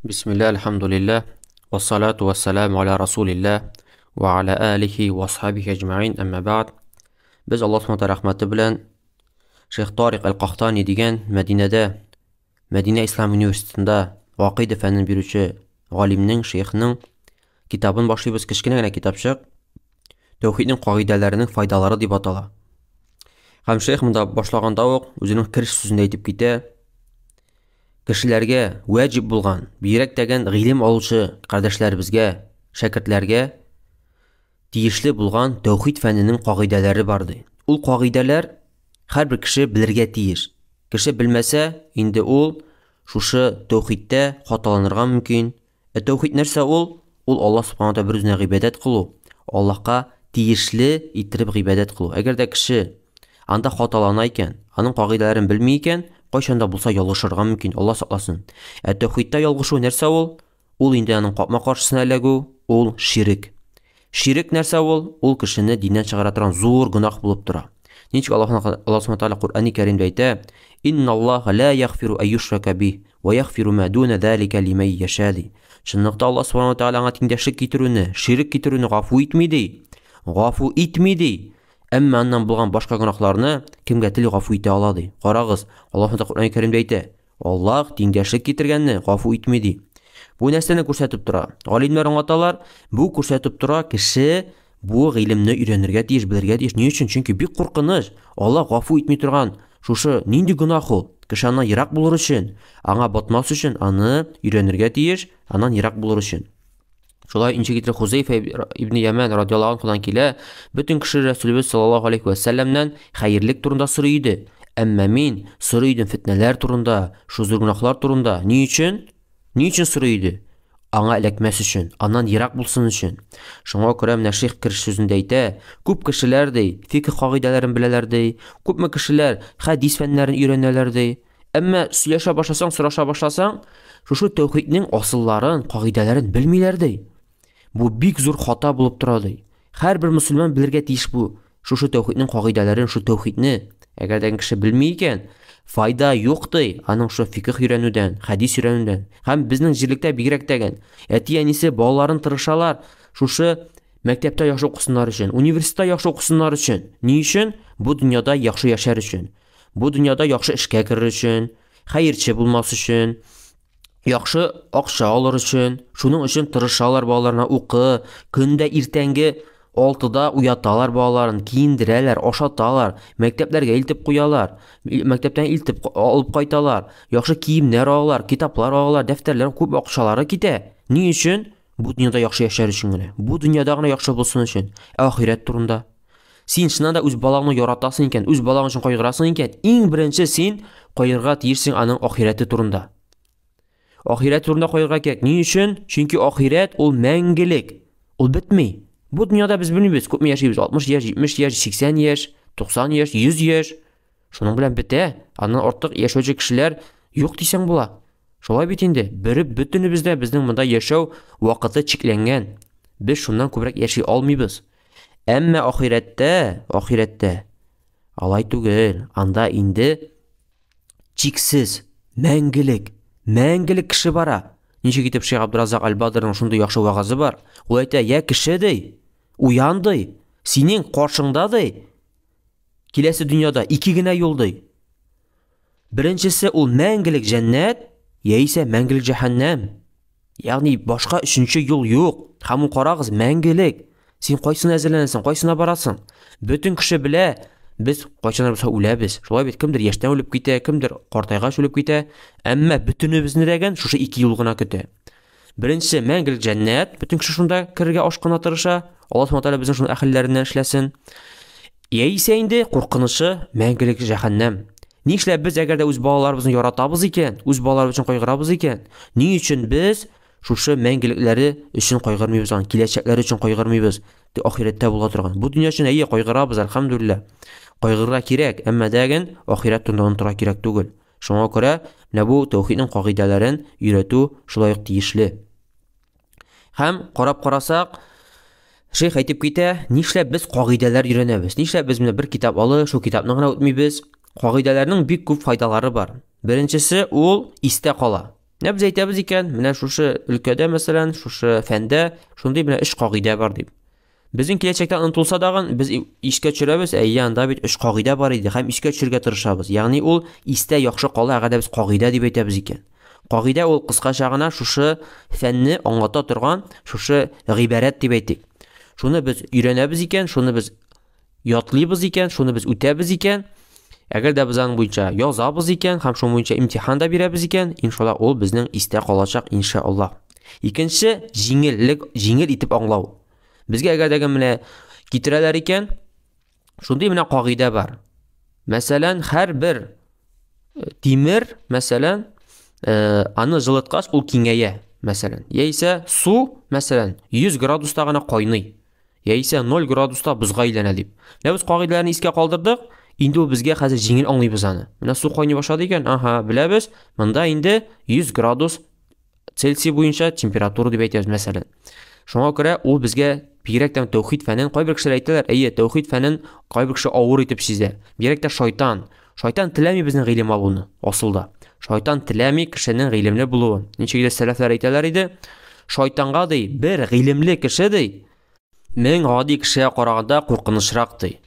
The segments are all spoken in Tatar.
Бисмилла, әлхәмдүлилләһ, вассалату вассаламу аля расулилләһ ва аля алихи ва асхабихи әҗмәгыйн, әмма бәгъд. Без Аллаһ Субхану рәхмәте белән Шейх Тарик Әл-Кахтани дигән Мәдинәдә, Мәдинә Ислам университетында гакыйдә фәнен бирүче галимнең, шейхның китабын башлыйбыз. Кечкенә генә китапчык. Тәүхиднең кагыйдәләренең файдалары дип атала. Һәм шейх монда башлаганда ук үзенең кереш сүзендә әйтеп китә: Кешеләргә вәҗиб булган, бигрәк тәген гыйлем алучы кардәшләребезгә, шәкертләргә тиешле булган тәүхид фәненең кагыйдәләре бар ди. Ул кагыйдәләр һәрбер кеше белергә тиеш. Кеше белмәсә, инде ул шушы тәүхидтә хаталанырга мөмкин. Ә тәүхид нәрсә ул? Ул Аллаһ субхана тәгалә бер үзенә гыйбадәт кылу, Аллаһка тиешле иттереп гыйбадәт кылу. Әгәр дә кеше анда хаталана икән, аның кагыйдәләрен белми икән, кайчан да булса ялгышырга мөмкин, Аллаһ сакласын. Ә тәүхидтә ялгышу нәрсә ул? Ул инде аның капма-каршысына эләгү, ул ширек. Ширек нәрсә ул? Ул кешене диннән чыгара торган зур гөнаһ булып тора. Ничек Аллаһ Аллаһ Субхану тәгалә Коръәни Кәримдә әйтә: "Инналлаһа ла ягъфиру ай юшрака бих ва ягъфиру ма дуна залика лимән яша" ди. Чынлыкта Аллаһ Субхану тәгалә аңа тиңдәшлек китерүне, ширек китерүне гафу итми ди. Гафу итми ди. Әмма аннан булган башка гөнаһларны кемгә тели гафу итә ала ди. Карагыз, Аллаһ Коръәни Кәримдә әйтә: Аллаһ тиңдәшлек китергәнне гафу итми ди. Бу нәрсәне күрсәтеп тора? Галимнәр аңлаталар, бу күрсәтеп тора, кеше бу гыйлемне өйрәнергә тиеш, белергә тиеш. Ни өчен? Чөнки бик куркыныч. Аллаһ гафу итми торган шушы нинди гөнаһ ул? Кеше аннан ерак булыр өчен, аңа батмас өчен аны өйрәнергә тиеш, аннан ерак булыр өчен. Шулай ничек итеп Хузейфа ибн Яман радиаллаһу анхудан килә, бөтен кеше Рәсүлебез саллаллаһу алейхи ва сәлләмнән хәерлек турында сорый иде. Әмма мин сорый идем фитнәләр турында, шул зур гөнаһлар турында. Ни өчен? Ни өчен сорый иде? Аңа эләкмәс өчен, аннан ерак булсын өчен. Шуңа күрә менә шейх кереш сүзендә әйтә, күп кешеләр ди, фикх кагыйдәләрен беләләр ди, күпме кешеләр хәдис фәннәрен өйрәнәләр ди. Әмма сөйләшә башласаң, сораша башласаң, шушы тәүхиднең асылларын, кагыйдәләрен белмиләр ди. Бу бик зур хата булып тора ди. Һәрбер мөселман белергә тиеш бу шушы тәүхиднең кагыйдәләрен, шушы тәүхидне. Әгәр дә кеше белми икән, файда юк ди аның шушы фикх өйрәнүдән, хәдис өйрәнүдән. Һәм безнең җирлектә бигрәк тәген әти-әнисе балаларын тырышалар шушы мәктәптә яхшы укысыннар өчен, университетта яхшы укысыннар өчен. Ни өчен? Бу дөньяда яхшы яшәр өчен. Бу дөньяда яхшы эшкә керер өчен, хәерче булмас өчен, яхшы акча алыр өчен, шуның өчен тырышалар балаларына укы, көндә иртәнге 6-да уяталар балаларын, киендерәләр, ашаталар, мәктәпләргә илтеп куялар, мәктәптән илтеп алып кайталар, яхшы киемнәр алалар, китаплар алалар, дәфтәрләр, күп акчалары китә. Ни өчен? Бу дөньяда яхшы яшәр өчен генә. Бу дөньяда гына яхшы булсын өчен. Ә ахирәт турында? Син чыннан да үз балаңны яратасың икән, үз балаң өчен кайгырасың икән, иң беренче син кайгырырга тиешсең аның ахирәте турында. Ахирәт турында кайгырырга кирәк. Ни өчен? Чөнки ахирәт ул мәңгелек. Ул бетми. Бу дөньяда без белмибез, күпме яшибез. 60 яшь, 70 яшь, 80 яшь, 90 яшь, 100 яшь. Шуның белән бетә. Аннан артык яшәүче кешеләр юк дисәң була. Шулай бит инде, береп бөтенебез дә безнең монда яшәү вакыты чикләнгән. Без шуннан күбрәк яши алмыйбыз. Әмма ахирәттә, ахирәттә алай түгел. Анда инде чиксез, мәңгелек, мәңгелек кеше бара. Ничек итеп Шейх Абдуразак Аль-Бадрның шундый яхшы вәгазе бар. Ул әйтә, я кеше ди, уян ди, синең каршыңда ди, киләсе дөньяда ике генә юл ди. Беренчесе ул мәңгелек җәннәт, яисә мәңгелек җәһәннәм. Ягъни башка өченче юл юк. Һәм ул карагыз, мәңгелек. Син кайсына әзерләнәсең, кайсына барасың? Бөтен кеше белә, без кайчаннар булса үләбез. Шулай бит, кемдер яшьтән үлеп китә, кемдер картайгач үлеп китә. Әмма бөтенебезне дә шушы ике юл гына көтә. Беренчесе мәңгелек җәннәт, бөтен кеше шунда керергә ашкына тырыша. Аллаһ Субхану тәгалә безне шуның әһелләреннән эшләсен. Яисә инде куркынычы мәңгелек җәһәннәм. Нишләп без әгәр дә үз балаларыбызны яратабыз икән, үз балаларыбыз өчен кайгырабыз икән, ни өчен без шушы мәңгелекләре өчен кайгырмыйбыз, аның киләчәкләре өчен кайгырмыйбыз, ахирәттә була торган. Бу дөнья өчен әйе кайгырабыз, әлхәмдүлилләһ. Кайгырырга кирәк, әмма ләкин ахирәт турында онытырга кирәк түгел. Шуңа күрә менә бу тәүхиднең кагыйдәләрен өйрәтү шулай ук тиешле. Һәм карап карасак, шейх әйтеп китә, нишләп без кагыйдәләр өйрәнәбез? Нишләп без менә бер китап алып, шул китапны гына үтмибез? Кагыйдәләрнең бик күп файдалары бар. Беренчесе ул истә кала. Менә без әйтәбез икән, менә шушы өлкәдә, мәсәлән, шушы фәндә шундый менә өч кагыйдә бар дип. Безнең киләчәктә онытылса дагын, без искә төшерәбез, әйе, анда бит өч кагыйдә бар иде һәм искә төшерергә тырышабыз. Ягъни ул истә яхшы кала, әгәр дә без кагыйдә дип әйтәбез икән. Кагыйдә ул кыскача гына шушы фәнне аңлата торган шушы гыйбарәт дип әйтик. Шуны без өйрәнәбез икән, шуны без ятлыйбыз икән, шуны без үтәбез икән, әгәр дә без аның буенча язабыз икән һәм шуның буенча имтихан да бирәбез икән, иншалла ул безнең истә калачак, иншалла. Икенче, җиңеллек, җиңел итеп аңлау. Безгә әгәр дә менә китерәләр икән, шундый менә кагыйдә бар. Мәсәлән, һәрбер тимер, мәсәлән, аны җылыткач ул киңәя, мәсәлән. Яисә су, мәсәлән, 100 градуста гына кайный. Яисә 0 градуста бозга әйләнә дип. Менә без кагыйдәләрне искә калдырдык, инде ул безгә хәзер җиңел аңлыйбыз аны. Менә су кайный башлады икән, аһа, беләбез, монда инде 100 градус Цельсий буенча температура дип әйтәбез, мәсәлән. Шуңа күрә ул безгә бигрәк тә тәүхид фәнен кайбер кешеләр әйтәләр, әйе, тәүхид фәнен кайбер кеше авыр итеп сизә. Бигрәк тә шайтан. Шайтан теләми безнең гыйлем алуны, асылда. Шайтан теләми кешенең гыйлемле булуын. Ничек дә сәләфләр әйтәләр иде, шайтанга ди, бер гыйлемле кеше ди, мең гади кешегә караганда куркынычрак ди.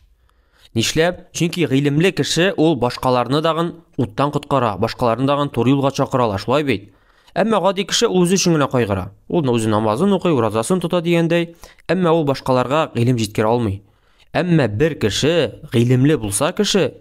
Нишләп? Чөнки гыйлемле кеше ул башкаларны дагын уттан коткара, башкаларны дагын туры юлга чакыра ала, шулай бит? Әмма гади кеше ул үзе өчен генә кайгыра. Ул үзе намазын укый, уразасын тота дигәндәй, әмма ул башкаларга гыйлем җиткерә алмый. Әмма бер кеше гыйлемле булса кеше,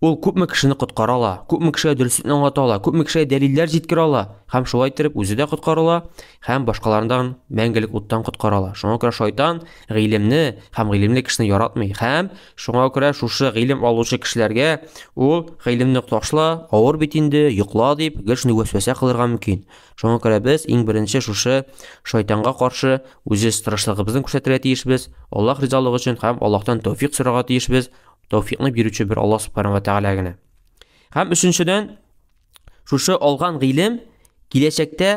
ул күпме кешене коткара ала, күпме кешегә дөреслекне аңлата ала, күпме кешегә дәлилләр җиткерә ала һәм шулай итеп үзе дә коткарыла һәм башкаларны да мәңгелек уттан коткара ала. Шуңа күрә шайтан гыйлемне һәм гыйлемле кешене яратмый һәм шуңа күрә шушы гыйлем алучы кешеләргә ул гыйлемне ташла, авыр бит инде, йокла дип гел шуны вәсвәсә кылырга мөмкин. Шуңа күрә без иң беренче шушы шайтанга каршы үзебез тырышлыгыбызны күрсәтергә тиешбез, Аллаһ ризалыгы өчен һәм Аллаһтан тәүфик сорарга тиешбез. Тәүфикны бирүче бер Аллаһ субхана ва тәгалә генә. Һәм өченчедән, шушы алган гыйлем киләчәктә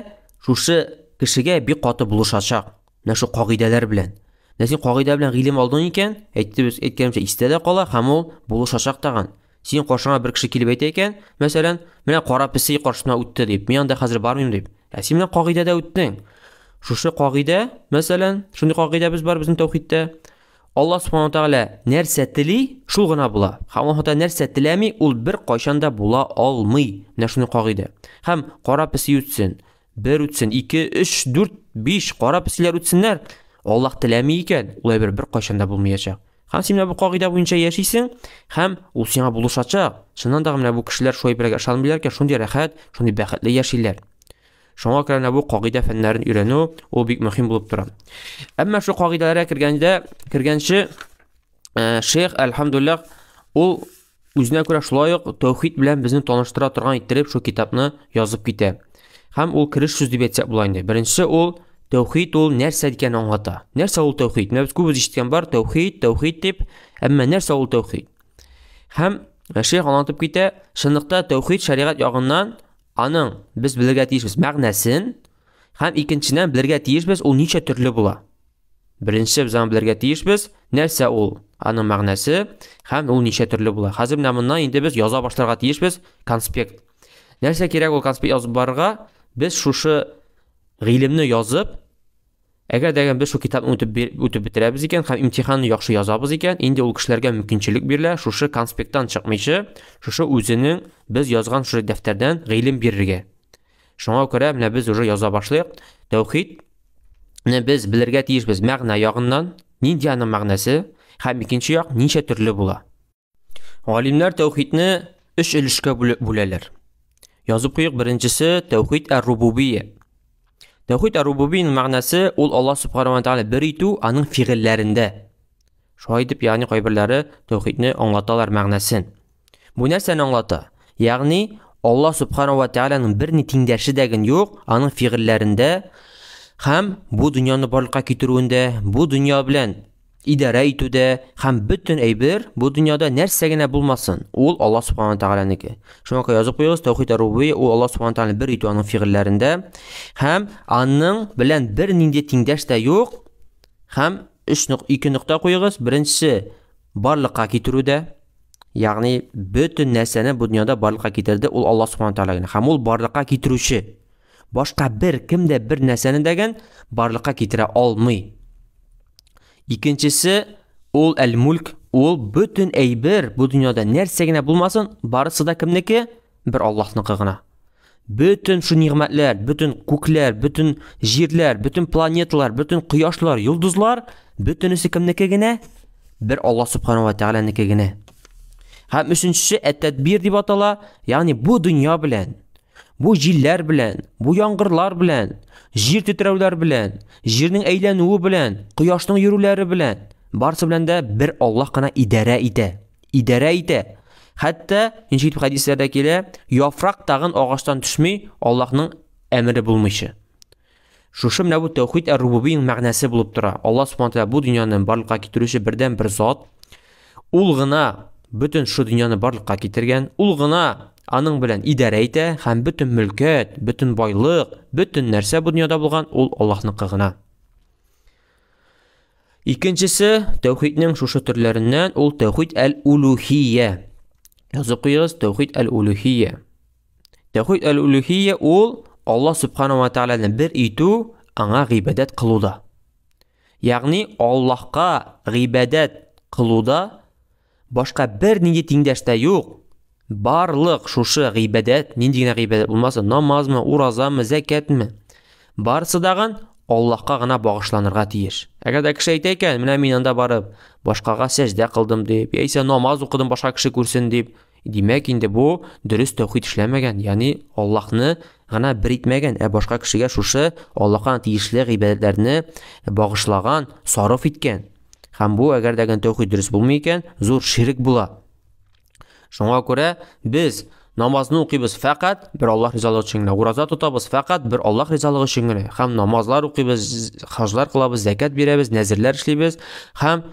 шушы кешегә бик каты булышачак. Менә шу кагыйдәләр белән. Менә син кагыйдә белән гыйлем алдың икән, әйттебез, әйткәнемчә истә дә кала һәм ул булышачак тагын. Син каршыңа бер кеше килеп әйтә икән, мәсәлән, менә кара песи каршысына үтте дип, мин анда хәзер бармыйм дип. Ә син менә кагыйдәдә үттең. Шушы кагыйдә, мәсәлән, шундый кагыйдәбез бар безнең тәүхидтә. Аллаһ субхана тәгалә нәрсә тели, шул гына була. Һәм Аллаһ тәгалә нәрсә теләми, ул бер кайчан да була алмый. Менә шундый кагыйдә. Һәм кара песи үтсен, бер үтсен, ике, өч, дүрт, биш кара песиләр үтсеннәр. Аллаһ теләми икән, ул әйбер бер кайчан да булмаячак. Һәм син менә бу кагыйдә буенча яшисең, һәм ул сиңа булышачак. Чыннан да менә бу кешеләр шул әйбергә ышанмыйлар икән, шундый рәхәт, шундый бәхетле яшиләр. Шуңа күрә менә бу кагыйдә фәннәрен өйрәнү ул бик мөһим булып тора. Әмма шу кагыйдәләргә кергәндә, кергәнче шейх әлхәмдулиллаһ ул үзенә күрә шулай ук тәүхид белән безне таныштыра торган иттереп шу китапны язып китә. Һәм ул кереш сүз дип әйтсәк була инде. Беренчесе ул тәүхид ул нәрсә икәнен аңлата. Нәрсә ул тәүхид? Менә без күбез ишеткән бар тәүхид, тәүхид дип, әмма нәрсә ул тәүхид? Һәм шейх аңлатып китә, чынлыкта тәүхид шәригать ягыннан аның без белергә тиешбез мәгънәсен һәм икенчедән белергә тиешбез ул ничә төрле була. Беренче без аны белергә тиешбез, нәрсә ул, аның мәгънәсе һәм ул ничә төрле була. Хәзер менә моннан инде без яза башларга тиешбез конспект. Нәрсә кирәк ул конспект язып барырга? Без шушы гыйлемне язып, әгәр дә без шул китапны үтеп бетерәбез икән һәм имтиханны яхшы язабыз икән, инде ул кешеләргә мөмкинчелек бирелә шушы конспекттан чыкмыйча, шушы үзенең без язган шушы дәфтәрдән гыйлем бирергә. Шуңа күрә менә без уже яза башлыйк. Тәүхидне без белергә тиешбез мәгънә ягыннан, нинди аның мәгънәсе һәм икенче як ничә төрле була. Галимнәр тәүхидне өч өлешкә бүләләр. Язып куйык, беренчесе тәүхид әр-рубубия. Тәүхид әр-рубубияның мәгънәсе ул Аллаһ субхана ва тааля бер итү аның фигыльләрендә. Шулай итеп, ягъни кайберләре тәүхидне аңлаталар мәгънәсен. Бу нәрсәне аңлата? Ягъни Аллаһ субхана ва тааляның берни тиңдәше дә юк аның фигыльләрендә һәм бу дөньяны барлыкка китерүендә, бу дөнья белән идарә итүдә һәм бөтен әйбер бу дөньяда нәрсә генә булмасын, ул Аллаһ субхана тәгаләнеке. Шуңа күрә язып куегыз, тәүхид әр-рубубия ул Аллаһ субхана тәгаләне бер итү аның фигыльләрендә һәм аның белән бернинди тиңдәш тә юк. Һәм өч нок, ике нокта куегыз. Беренчесе барлыкка китерүдә, ягъни бөтен нәрсәне бу дөньяда барлыкка китерде ул Аллаһ субхана тәгалә генә. Һәм ул барлыкка китерүче. Башка бер кем дә бер нәрсәне дәген барлыкка китерә алмый. Икенчесе ул әл-мульк, ул бөтен әйбер бу дөньяда нәрсә генә булмасын, барысы да кемнеке? Бер Аллаһныкы гына. Бөтен шу нигъмәтләр, бөтен күкләр, бөтен җирләр, бөтен планеталар, бөтен кояшлар, йолдызлар, бөтенесе кемнеке генә? Бер Аллаһ субхану ва тәгаләнеке генә. Һәм өченчесе әт-тәдбир дип атала, ягъни бу дөнья белән, бу җилләр белән, бу яңгырлар белән, җир тетрәүләр белән, җирнең әйләнүе белән, кояшның йөрүләре белән, барысы белән дә бер Аллаһ кына идарә итә. Идарә итә. Хәтта, ничек итеп хәдисләрдә килә, яфрак тагын агачтан төшми, Аллаһның әмере булмыйча. Шушы менә бу тәүхид әр-рубубиның мәгънәсе булып тора. Аллаһ субхана тәгалә бу дөньяны барлыкка китерүче бердән бер зат. Ул гына бөтен шу дөньяны барлыкка китергән, ул гына аның белән идарә итә һәм бөтен мөлкәт, бөтен байлык, бөтен нәрсә бу дөньяда булган, ул Аллаһныкы гына. Икенчесе, тәүхиднең шушы төрләреннән ул тәүхид әл-улухия. Язып куегыз, тәүхид әл-улухия. Тәүхид әл-улухия ул Аллаһ субхана ва тааляны бер итү, аңа гыйбадәт кылуда. Ягъни Аллаһка гыйбадәт кылуда Башка бернинди тиңдәш тә юк. Барлык шушы гыйбадәт, нинди генә гыйбадәт булмасын, намазмы, уразамы, зәкәтме, барысы дагын Аллаһка гына багышланырга тиеш. Әгәр дә кеше әйтә икән, менә мин анда барып, башкага сәҗдә кылдым дип, яисә намаз укыдым башка кеше күрсен дип, димәк инде бу дөрес тәүхид эшләмәгән, ягъни Аллаһны гына бер итмәгән, ә башка кешегә шушы Аллаһка тиешле гыйбадәтләрне багышлаган, сарыф иткән. Һәм бу, әгәр дә тәүхид дөрес булмый икән, зур ширк була. Шуңа күрә без намазны укыйбыз фәкать бер Аллаһ ризалыгы өчен генә, ураза тотабыз фәкать бер Аллаһ ризалыгы өчен генә һәм намазлар укыйбыз, хаҗлар кылабыз, зәкят бирәбез, нәзерләр эшлибез һәм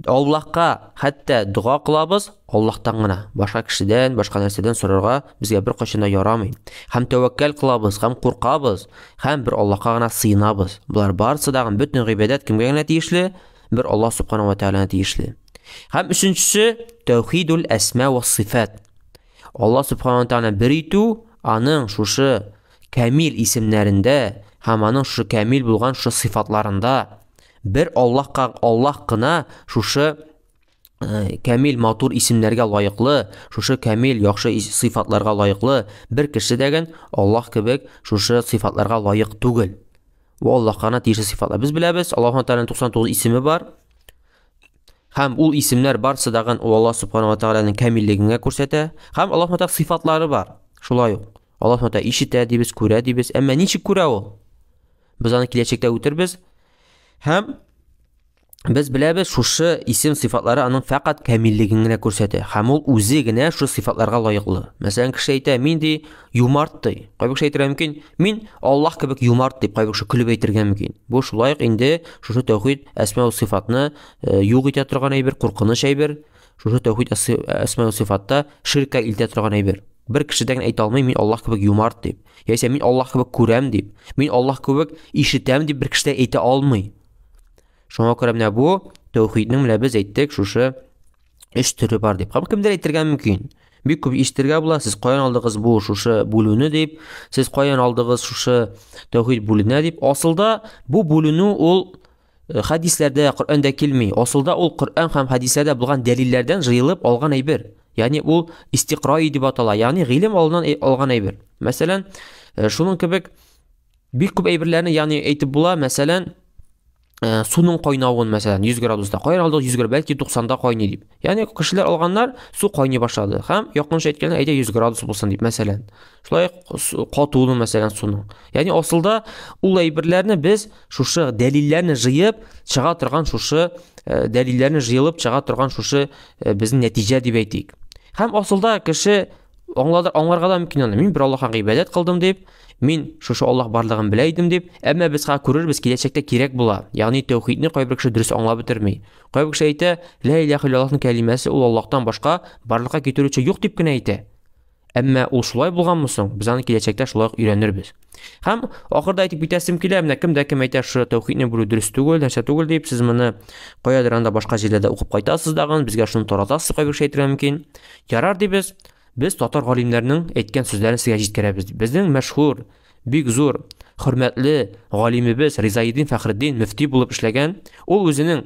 Аллаһка хәтта дога кылабыз, Аллаһтан гына, башка кешедән, башка нәрсәдән сорарга безгә беркайчан да ярамый. Һәм тәвәккәл кылабыз, һәм куркабыз, һәм бер Аллаһка гына сыенабыз. Болар барысы да бөтен гыйбадәт кемгә генә тиешле? Бер Аллаһ субхана ва тәгаләгә тиешле. Һәм өченчесе тәүхидул әсма ва сифат. Аллаһ субхана ва тәгаләне бер итү, аның шушы камил исемнәрендә һәм аның шушы камил булган шушы сыйфатларында бер Аллаһка Аллаһ кына шушы э, камил матур исемнәргә лаеклы, шушы камил яхшы сыйфатларга лаеклы бер кеше дәген Аллаһ кебек шушы сыйфатларга лаек түгел. Бу Аллаһка гына тиешле сыйфатлар. Без беләбез, Аллаһ Тәгаләнең 99 исеме бар. Һәм ул исемнәр барсы дагын ул Аллаһ Субхану ва Тәгаләнең камиллеген күрсәтә. Һәм Аллаһ Тәгалә сыйфатлары бар. Шулай ук. Аллаһ Тәгалә ишетә дибез, күрә дибез. Әмма ничек күрә ул? Без аны киләчәктә үтербез. Һәм без беләбез, шушы исем сыйфатлары аның фәкать камиллеген генә күрсәтә. Һәм ул үзе генә шушы сыйфатларга лаеклы. Мәсәлән, кеше әйтә, мин ди юмарт ди. Кайбер кеше әйтергә мөмкин, мин Аллаһ кебек юмарт дип кайбер кеше көлеп әйтергә мөмкин. Бу шулай ук инде шушы тәүхид әсма ва сыйфатны э, юк итә торган әйбер, куркыныч әйбер. Шушы тәүхид әсма ва сыйфатта ширккә илтә торган әйбер. Бер кеше дә әйтә алмый, мин Аллаһ кебек юмарт дип. Яисә мин Аллаһ кебек күрәм дип, мин Аллаһ кебек ишетәм дип бер кеше дә әйтә алмый. Шуңа күрә менә бу тәүхиднең менә без әйттек шушы өч төре бар дип. Һәм кемдер әйтергә мөмкин. Бик күп ишетергә була, сез каян алдыгыз бу шушы бүлүне дип, сез каян алдыгыз шушы тәүхид бүленә дип. Асылда бу бүленү ул э, хәдисләрдә, Коръәндә килми. Асылда ул Коръән һәм хәдисләрдә булган дәлилләрдән җыелып алган әйбер. Ягъни ул истикраи дип атала, ягъни гыйлем алыннан э, алган әйбер. Мәсәлән, э, шуның кебек бик күп әйберләрне ягъни әйтеп була, мәсәлән, Э, суның кайнавын мәсәлән 100 градуста кайнар алдык 100 градус бәлки 90да кайный дип ягъни кешеләр алганнар су кайный башлады һәм якынча әйткәндә әйдә 100 градус булсын дип мәсәлән шулай катуны мәсәлән суның ягъни асылда ул әйберләрне без шушы дәлилләрне җыеп чыга торган шушы э, дәлилләрне җыелып чыга торган шушы э, безнең нәтиҗә дип әйтик һәм асылда кеше аңлады, аңларга да мөмкин аны. Мин бер Аллаһка гыйбадәт кылдым дип, мин шушы Аллаһ барлыгын белә идем дип, әмма без хәзер күрербез, киләчәктә кирәк була. Ягъни тәүхидне кайбер кеше дөрес аңлап бетерми. Кайбер кеше әйтә, ла илаһа иллаллаһның кәлимәсе ул Аллаһтан башка барлыкка китерүче юк дип кенә әйтә. Әмма ул шулай булганмы соң? Без аны киләчәктә шулай ук өйрәнербез. Һәм ахырда әйтеп китәсем килә, менә кем дә кем әйтә, шушы тәүхидне бүлү дөрес түгел, нәрсә түгел дип, сез моны каядыр анда башка җирләрдә укып кайтасыз дагын, безгә шуны таратасыз, кайбер кеше әйтергә мөмкин. Ярар дибез, без татар галимнәренең әйткән сүзләрен сезгә җиткерәбез. Безнең мәшһүр, бик зур хөрмәтле галимебез Ризаиддин Фәхретдин мөфти булып эшләгән. Ул үзенең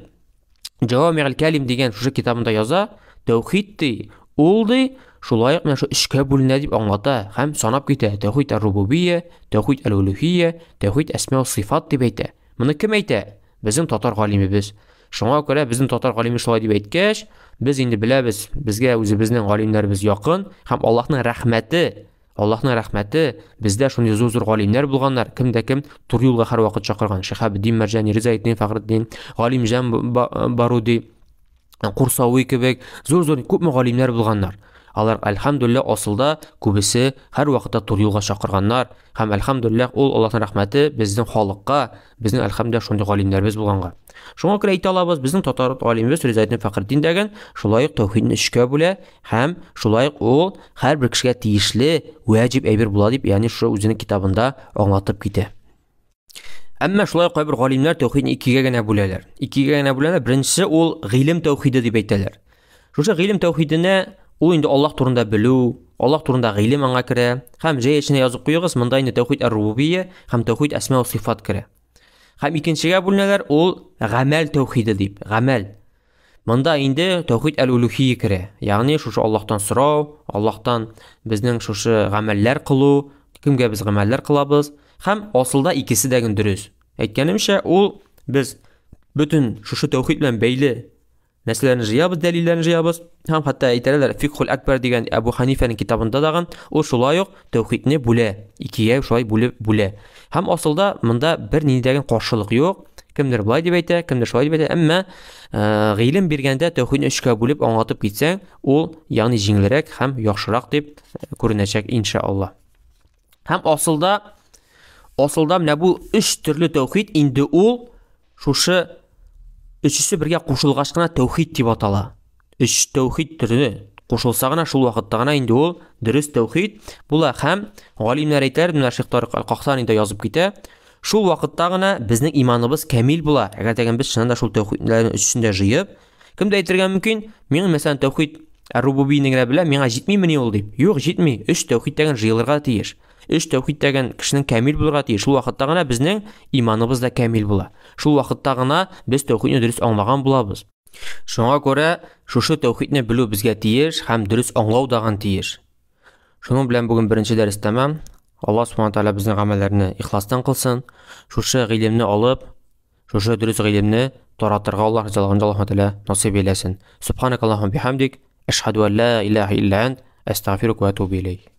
Җавамигъ Кәлим дигән шушы китабында яза, тәүхид ди, ул ди, шулай ук менә шу өчкә бүленә дип аңлата һәм санап китә. Тәүхид ар-рубубия, тәүхид әл-улюһия, тәүхид әсма ва сыйфат дип әйтә. Моны кем әйтә? Безнең татар галимебез. Шуңа күрә безнең татар галиме шулай дип әйткәч, без инде беләбез, безгә үзебезнең галимнәребез якын һәм Аллаһның рәхмәте, Аллаһның рәхмәте, бездә шундый зур-зур галимнәр булганнар, кем дә кем туры юлга һәрвакыт чакырган. Шиһабетдин Мәрҗани, Ризаэтдин Фәхретдин, Галимҗан Баруди, Курсави кебек зур-зур күпме галимнәр булганнар. Алар, әлхәмдүлилләһ, асылда күбесе һәрвакытта туры юлга чакырганнар. Һәм, әлхәмдүлилләһ, ул Аллаһның рәхмәте безнең халыкка, безнең, әлхәмдүлилләһ, шундый галимнәребез булганга. Шуңа күрә әйтә алабыз, безнең татар галимебез Ризаэтдин Фәхретдин дәген шулай ук тәүхидне өчкә бүлә һәм шулай ук ул һәрбер кешегә тиешле вәҗиб әйбер була дип, ягъни шушы үзенең китабында аңлатып китә. Әмма шулай ук кайбер галимнәр тәүхидне икегә генә бүләләр. Икегә генә бүләләр. Беренчесе ул гыйлем тәүхиде дип әйтәләр. Шушы гыйлем тәүхиденә ул инде Аллаһ турында белү, Аллаһ турында гыйлем аңа керә. Һәм җәй эченә язып куегыз, монда инде тәүхид ар-рубубия һәм тәүхид әсма ва сыйфат керә. Һәм икенчегә бүленәләр, ул гамәл тәүхиде дип, гамәл. Монда инде тәүхид әл-улюхия керә. Ягъни шушы Аллаһтан сорау, Аллаһтан безнең шушы гамәлләр кылу, кемгә без гамәлләр кылабыз. Һәм асылда икесе дә дөрес. Әйткәнемчә, ул без бөтен шушы тәүхид белән бәйле нәрсәләрне җыябыз, дәлилләрне җыябыз. Һәм хәтта әйтәләр, Фикхул Әкбәр дигән Әбу Ханифәнең китабында дагын ул шулай ук тәүхидне бүлә, икегә шулай бүлеп бүлә. Һәм асылда монда бер нинди каршылык юк. Кемдер болай дип әйтә, кемдер шулай дип әйтә, әмма гыйлем биргәндә тәүхидне өчкә бүлеп аңлатып китсәң, ул ягъни җиңелрәк һәм яхшырак дип күренәчәк иншалла. Һәм асылда менә бу өч төрле тәүхид инде ул шушы өчесе бергә кушылгач кына тәүхид дип атала. Өч тәүхид төре кушылса гына шул вакытта гына инде ул дөрес тәүхид була. Һәм галимнәр әйтәләр, менә Шейх Тарик Аль-Кахтани да язып китә, шул вакытта гына безнең иманыбыз камил була. Әгәр дә без чыннан да шул тәүхидләрнең өчесен дә җыеп, кем дә әйтергә мөмкин, миңа мәсәлән тәүхид ар-рубубияне генә белә, миңа җитмимени ул дип. Юк, җитми. Өч тәүхид дигән җыелырга тиеш. Өч тәүхид дигән кешенең камил булырга тиеш. Шул вакытта гына безнең иманыбыз да камил була. Шул вакытта гына без тәүхидне дөрес аңлаган булабыз. Шуңа күрә шушы тәүхидне белү безгә тиеш һәм дөрес аңлау дагын тиеш. Шуның белән бүген беренче дәрес тәмам. Аллаһ субхана тааля безнең гамәлләрне ихластан кылсын. Шушы гыйлемне алып, шушы дөрес гыйлемне таратырга Аллаһ ризалыгында Аллаһ тааля насыйп әйләсен. Субханакаллаһумма бихамдик, ашһаду ан ла илаһа илля ант, астагфирука ва атубу илейк.